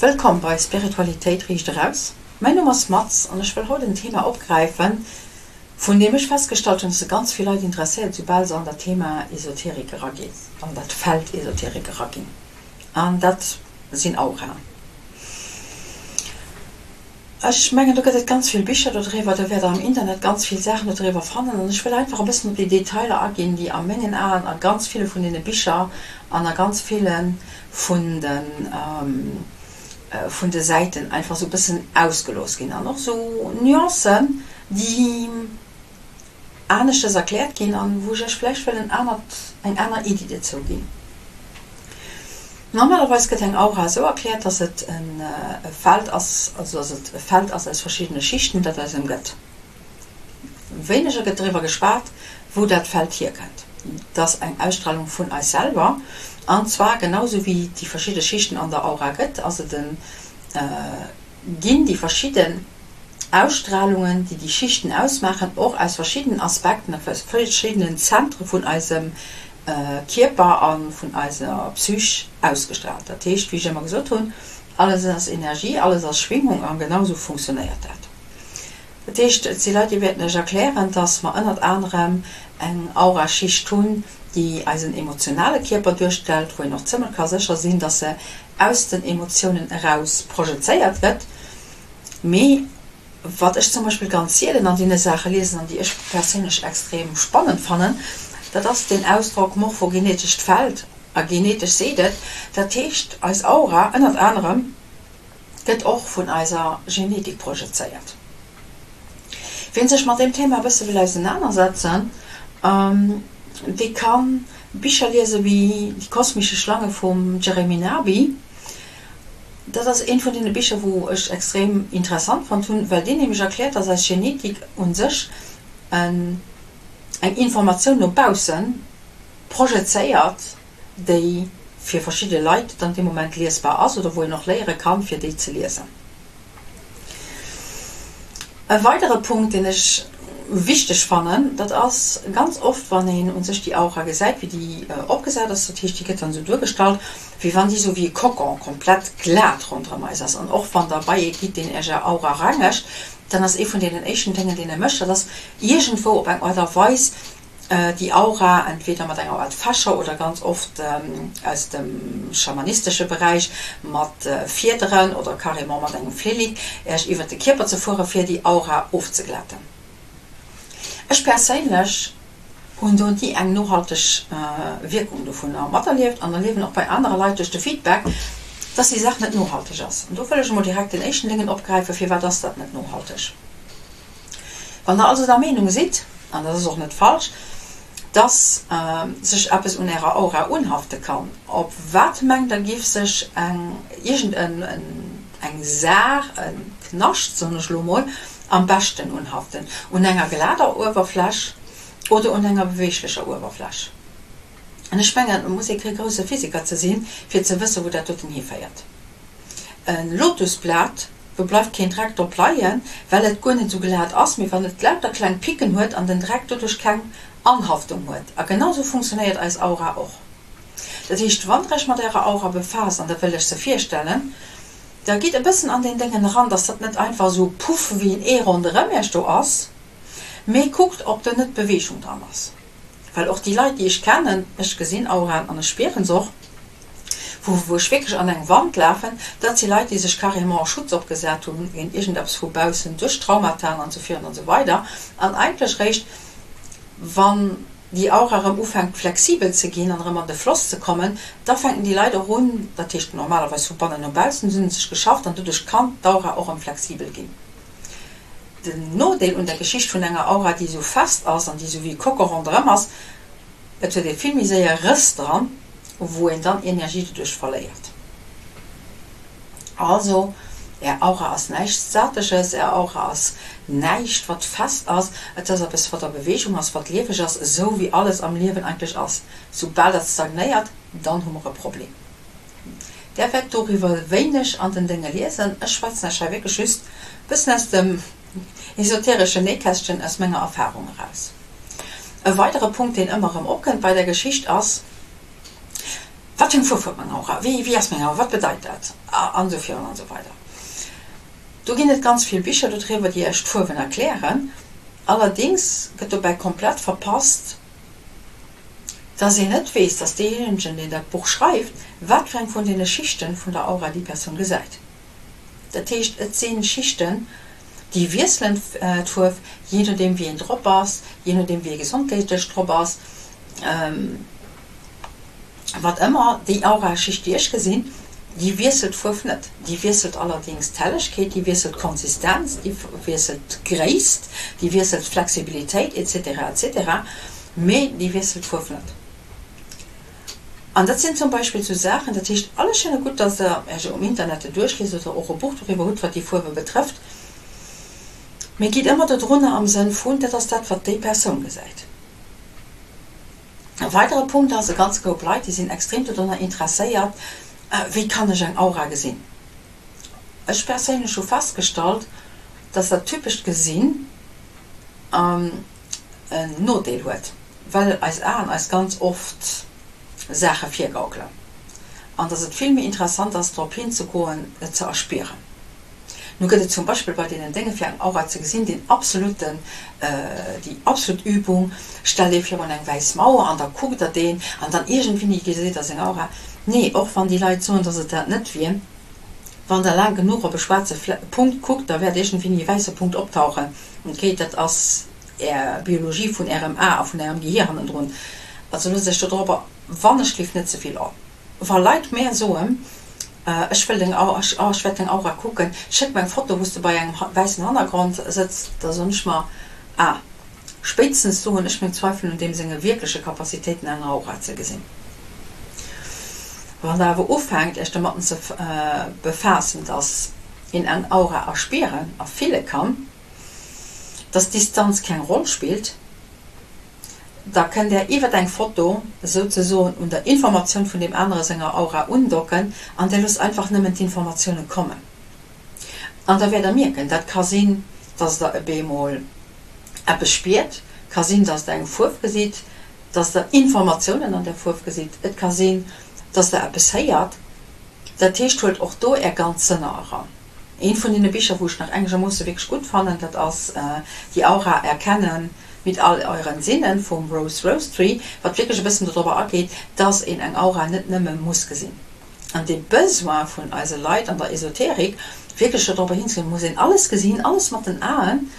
Wëllkomm bei Spiritualitéit riicht eraus. Mäin Numm ass Maz an ech wëll haut en Thema opgräifen, vun deem ech festgestallt hunn, dass e ganz vill Leit interesséiert, soubal se an dat Thema Esoterik eraginn, an dat Feld Esoterik eraginn, an dat sinn Auraen. Ech mengen, do gëtt et ganz vill Bicher dodriwwer, do wäert der am Internet ganz vill Saachen dodriwwer fannen an ech wëll einfach e bëssen op déi Detailer aginn, déi a mengen Aen a ganz ville vun deene Bicher an a ganz ville vun de vun de Säiten einfach esou e bëssen ausgelooss ginn an och esou Nuancen, déi aneschtes erkläert ginn an wou ech Iech vläicht wëll en anert, eng aner Iddi dozou ginn. Normalerweis gëtt eng Aura esou erkläert, dass et e Feld ass, also dass et e Feld ass aus verschiddene Schichten, dat eis ëmgëtt. Wéineger gëtt driwwer geschwat, wou dat Feld hierkënnt. Et ass eng Ausstrahlung vun eis selwer, an zwar genau esou wéi et déi verschidde Schichten an der Aura gëtt, ass et en, ginn déi verschidden Ausstrahlungen, déi déi Schichten ausmaachen, och aus verschiddenen Aspekten a verschiddenen Zentre vun eisem Kierper a vun eiser Psych ausgestrahlt. Dat heescht, wéi ech ëmmer gesot hunn, alles ass Energie, alles ass Schwingung a genau esou funktionéiert dat. Dat heescht, et si Leit, déi wäerten lech erklären, dass mer ënnert anerem eng Auraschicht hunn, déi eisen emotionale Kierper duerstellt, wou een och zëmmlech ka sécher sinn, dass se aus den Emotiounen eraus projezéiert gëtt. Mee wat ech zum Beispill ganz sielen an deene Saache liesen an déi ech perséinlech extrem spannend fannen, dat ass deen Ausdrock morphogenetescht Feld. A genetesch seet et, dat heescht eis Aura ënnert anerem gëtt och vun eiser Genetik projezéiert. Wien sech mat deem Thema e bësse wëll ausenanersetzen, dee ka Bicher liese wéi Die kosmische Schlange vum Jeremy Narby. Dat ass eent vun deene Bicher, wou ech extrem interessant fonnt hunn, well deen nämlech erkläert, dass eis Genetik u sech eng Informatioun no bausse projezéiert, déi fir verschidde Leit dann dee Moment liesbar ass oder wou een och léiere kann, fir déi ze liesen. E weidere Punkt, deen ech wichteg fannen, dat ass ganz oft, wann een u sech déi Aura gesäit, wéi déi opgesat ass, dat heescht, déi gëtt dann esou duergestallt, wéi wann déi esou wéi e Kokon komplett glat ronderëm eis ass. An och wann Der bei ee gitt, deen Iech Är Aura rengegt, dann ass ee vun deenen éischten Déngen, deen e mécht, dat ass iergendwou op eng Aart a Weis déi Aura entweder mat enger Art Fächer oder ganz oft aus dem schamanistesche Beräich mat Fiederen oder carrément mat engem Flillik Iech iwwert de Kierper ze fuere fir déi Aura ofzeglätten. Ech perséinlech hunn do ni eng nohalteg Wierkung dovunner materlieft an erliewen och bei anere Leit duerch de Feedback, dass déi Saach net nohalteg ass. An do wëll ech emol direkt den éischten Déngen opgräifen, Firwat ass dat net nohalteg? Wann der also der Meenung sidd, an dat ass och net falsch, dass sech eppes un ärer Aura unhafte kann, op wat mengt der giff sech eng iergend eng Saach, e Knascht soen ech elo mol, am beschten unhaften? Un enger glader Uewerfläch oder un enger beweeglecher Uewerfläch? An ech mengen, et muss ee kee grousse Physiker ze sinn, fir ze wëssen, wou dat doten hiféiert. E Lotusblat, wou bleift keen Dreck drop leien, well et guer net esou glat ass, mee wann et lauter kleng Picken huet an den Dreck doduerch keng Anhaftung huet. A genau esou funktionéiert eis Aura och. Dat heescht, wann der iech mat ärer Aura befaasst, an da wëll ech se virstellen, da gitt e bëssen an deen Déngen eran, dass dat net einfach esou puff wéi en Ee ronderëm iech do ass, mee kuckt, ob do net Beweegung dran ass. Well och déi Leit, déi ech kennen, ech gesinn Auraen an ech spieren se och, wou wou ech wierklech an eng Wand lafen, dat si Leit, déi sech carrément e Schutz opgesat hunn géint iergendeppes vu baussen, duerch Traumataen an esou virun an esou weider an eigentlech réischt, wann déi Aura erëm ufänkt flexibel ze ginn an erëm an de Floss ze kommen, da fänken déi Leit och un, dat heescht normalerweis vu bannen no baussen, se hunn sech geschafft an doduerch kann d'Aura och erëm flexibel ginn. Den Nodeel un der Geschicht vun enger Aura, déi esou fest ass an déi esou wéi e Kocke ronderëm ass, et huet ee vill méi séier Rëss dran, wou een dann Energie doduerch verléiert. Also, Är Aura ass näischt Statesches, Är Aura ass näischt wat fest ass, et ass eppes wat a Beweegung ass, wat lieweg ass, esou wéi alles am Liewen eigentlech ass. Soubal dat stagnéiert, dann hu mer e Problem. Där wäert doriwwer wéineg an den Dénge liesen. Ech schwätzen Iech hei wierklech just e bëssen aus dem esotereschen Nähkästchen, aus menger Erfahrung eraus. E weidere Punkt, deen ëmmer erëm opkënnt bei där Geschicht ass. Wat fir eng Fuerf huet meng Aura? Wéi, wéi ass meng Aura? Wat bedeit dat? An esou virun an esou weider. Do ginn et ganz vill Bicher dodriwwer, déi Iech d'Fuerwen erklären. Allerdéngs gëtt dobäi komplett verpasst, dass een net weess, dass deejéinegen, deen dat Buch schreift, wat fir eng vun deene Schichten vun der Aura déi Persoun gesäit. Dat heescht, et si Schichten, déi wiesselen d'Fuerf, jee nodeem wéi een drop ass, jee nodeem wéi ee gesondheetlech drop ass. Wat ëmmer, déi Auraschicht, déi ech gesinn, déi wiesselt d'Fuerf net. Déi wiesselt allerdéngs d'Hellegkeet, déi wiesselt d'Konsistenz, déi wiesselt d'Gréisst, déi wiesselt d'Flexibilitéit, etc. Etc. Mee déi wiesselt d'Fuerf net. An dat sinn zum Beispill esou Saachen, dat heescht, alles schéin a gutt, dass Der Iech um Internette duerchliest oder och e Buch doriwwer hutt, wat déi Fuerwe betrëfft, mee gitt ëmmer dodrunner am Sënn vun, dat ass dat, wat déi Persoun gesäit. E weidere Punkt ass, e ganze Koup Leit, déi sinn extrem dodrunner interesséiert, Wéi kann ech eng Aura gesinn? Ech perséinlech hu festgestallt, dass dat typescht Gesinn en Nodeel huet, well eis Aen eis ganz oft Saache virgaukelen an dass et vill méi interessant ass, drop hinzegoen, et ze erspieren. Nu gëtt et zum Beispill bei deenen Dénge fir eng Aura ze gesinn, deen absoluten, déi absolut Übung, stellt ee virun eng wäiss Mauer an da kuckt der deen an dann iergendwéini gesitt der seng Aura. Nee, och wann déi Leit soen, dass et dat net wier, wann der laang genuch op e schwaarze Punkt kuckt, da wäert iergendwéini e wäisse Punkt optauchen. Ok, dat ass Är Biologie vun Ärem A a vun Ärem Gehier hannendrun. Also loosst Iech dodropper wannechgelift net ze vill an. Wa Leit mär soen, ech wëll deng Au, ech wäert deng Aura kucken, schéck mer eng Foto wou s de bei engem wäissen Hannergrond sëtz, da soen ech mer, ah, spéitstens do hunn ech meng Zweifelen un deem senge wierkleche Capacitéiten eng Aura ze gesinn. Wann der awer ufänkt iech domatten ze befaassen, dass een eng Aura erspieren a fille kann, dass d'Distanz keng Roll spillt, Da kënnt Där iwwert eng Foto souzesoen un der Informatioun vun deem anere senger Aura undocken an Där loosst einfach nëmmen d'Informatioune kommen. An da wäert Der mierken, dat ka sinn, dass Der e bemol eppes spiert, ka sinn, dass Der eng Fuerf gesitt, dass Der Informatiounen an där Fuerf gesitt, et ka sinn, dass Der eppes héiert. Dat heescht, huelt och do Är ganz Sënner eran. Eent vun deene Bicher, wou ech nach engermoosse wierklech gutt fannen, dat ass Die Aura erkennen mit all euren Sinnen vum Rose Rosetree, wat wierklech e bëssen dodrobber ageet, dass een eng Aura net nëmme muss gesinn. An dee Besoin vun eise Leit an der Esoterik, wierklech dodrobber hinzegoen, muss een alles gesinn, alles mat den Aen,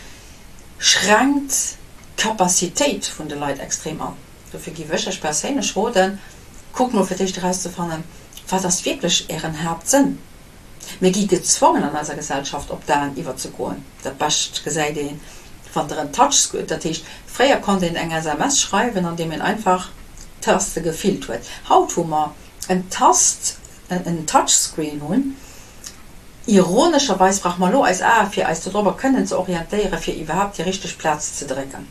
schränkt d'Capacitéit vun de Leit extrem an. Dofir giff ech iech perséinlech roden, kuckt mol fir d'éischt erauszefannen, wat ass wierklech ären Haaptsënn? Mir gi gezwongen an eiser Gesellschaft op d'Aen iwwerzegoen. Dat Bescht gesäit een, wann der en Touchscreen, dat heescht, fréier konnt een eng SMS schreiwen, an deem een einfach d'Taste gefillt huet. Haut, wou mer en Tast, en Touchscreen hunn, ironescherweis brauche mer elo eis Ae fir eis dodrobber kënnen ze orientéieren, fir iwwerhaapt déi richteg Plaz ze drécken.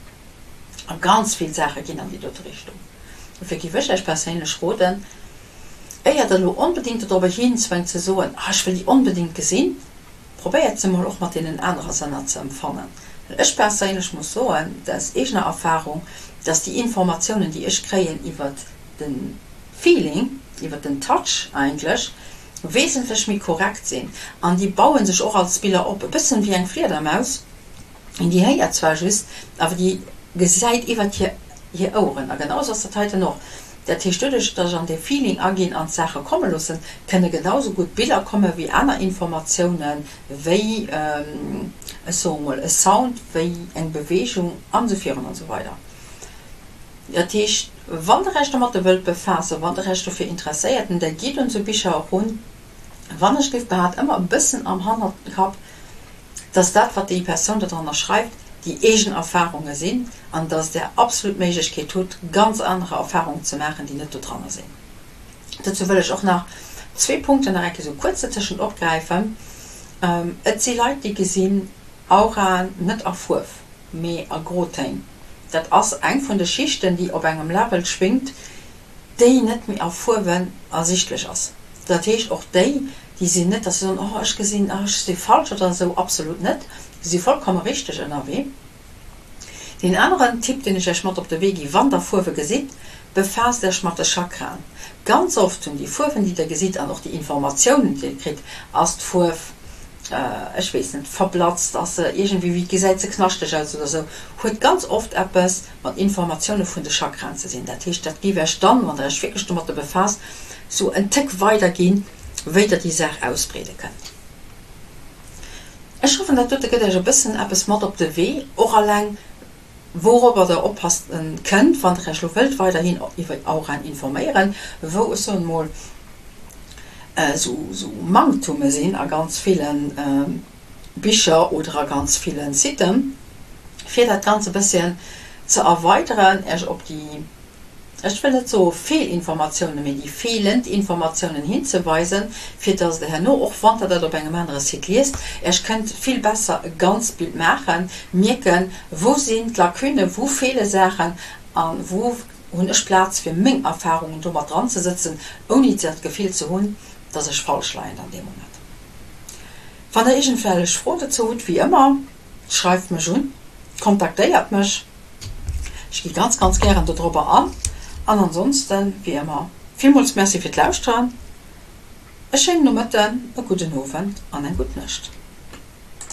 A ganz vill Saache ginn an déi dote Richtung. Dofir géif ech Iech perséinlech roden, Éier der elo onbedingt dodrobber hinzwéngt ze soen, ah ech wëll déi onbedingt gesinn, probéiert se mol och mat deenen anerer Sënner ze empfannen. Well ech perséinlech muss soen, aus eegener Erfahrung, dass déi Informatiounen déi ech kréien iwwert de Feeling, iwwert den Touch eigentlech, wesentlech méi korrekt sinn an déi bauen sech och als Biller op, e bëssen wéi eng Fliedermaus. Déi héiert zwar just, awer déi gesäit iwwert hir hir Oueren. A genau esou ass dat heiten och. Dat heescht, doduerch, datt ech an dee Feeling aginn an d'Saache komme loossen, kënne genau esou gutt Biller komme wéi aner Informatiounen, wéi, ech soe mol, e Sound, wéi eng Beweegung an esou virun an esou weider. Dat heescht, wann Der Iech domatte wëllt befaassen, wann Der Iech dofir interesséiert, da gitt un esou Bicher erun. Wann ech géif behaapten, ëmmer e bëssen am Hannerkapp, dass dat, wat déi Persoun dodranner schreift, déi eegen Erfahrunge sinn an dass Der absolut d'Méiglechkeet hutt, ganz anerer Erfahrungen ze maachen, déi net dodranner sinn. Dozou wëll ech och nach zwee Punkten nach eng Kéier esou kuerz dertëschent opgräifen. Et si Leit, déi gesinn Auraen net a Fuerf, mee a Grotéin. Dat ass eng vun de Schichten, déi op engem Level schwingt, déi net méi a Fuerwen ersichtlech ass. Dat heescht, och déi, déi sinn net, dass se soen, oh ech gesinn, oh ech si falsch oder esou, absolut net, se si vollkomme richteg ënnerwee. Deen aneren Tipp, deen ech Iech mat op de Wee gi, wann Der Fuerwe gesitt, Befaasst Iech mat de Chakraen. Ganz oft hunn déi Fuerwen, déi Der gesitt, an och déi Informatiounen, déi Der kritt, ass d'Fuerf, ech weess net, verblatzt, ass se iergendwéi, wéi gesäit se knaschteg aus oder sou, huet ganz oft eppes mat Informatioune vun de Chakraen ze sinn. Dat heescht, dat géif Iech dann, wann Der Iech wierklech domatter befaasst, sou en Téck weiderginn, wéi Der déi Saach ausbreede kënnt. Ech hoffen, dat dote gëtt Iech e bëssen eppes mat op de Wee, och alleng Wourobber der oppassen kënnt, wann der Iech elo wëllt weiderhin iwwer Auraen informéieren, wou, ech soen emol, esou Manktume sinn a ganz ville Bicher oder a ganz ville Siten, fir dat Ganzt e bësschen ze erweideren, Iech op déi ech wëll net soe Feelinformatiounen, mee déi feelend Informatiounen hinzeweisen, fir dass Der herno, och wann Der dat op engem anere Site liest, Iech kënnt vill besser e ganzt Bild maachen, mierken, wou sinn d'Lacunen, wou feele Saachen a wou hunn ech Plaz, fir meng Erfarungen do mat dranzesëtzen, ouni dat Gefill ze hunn, dass ech falsch leien an deem Moment. Wann Der iergendwellech Froen dozou hutt, wéi ëmmer, schreift mech un, kontaktéiert mech. Ech gi ganz ganz gären dodrobber an. An ansonsten, wéi ëmmer, villmools Merci fir d'Lauschteren, e schéinen Nomëtten, e gudden Owend an eng gutt Nuecht.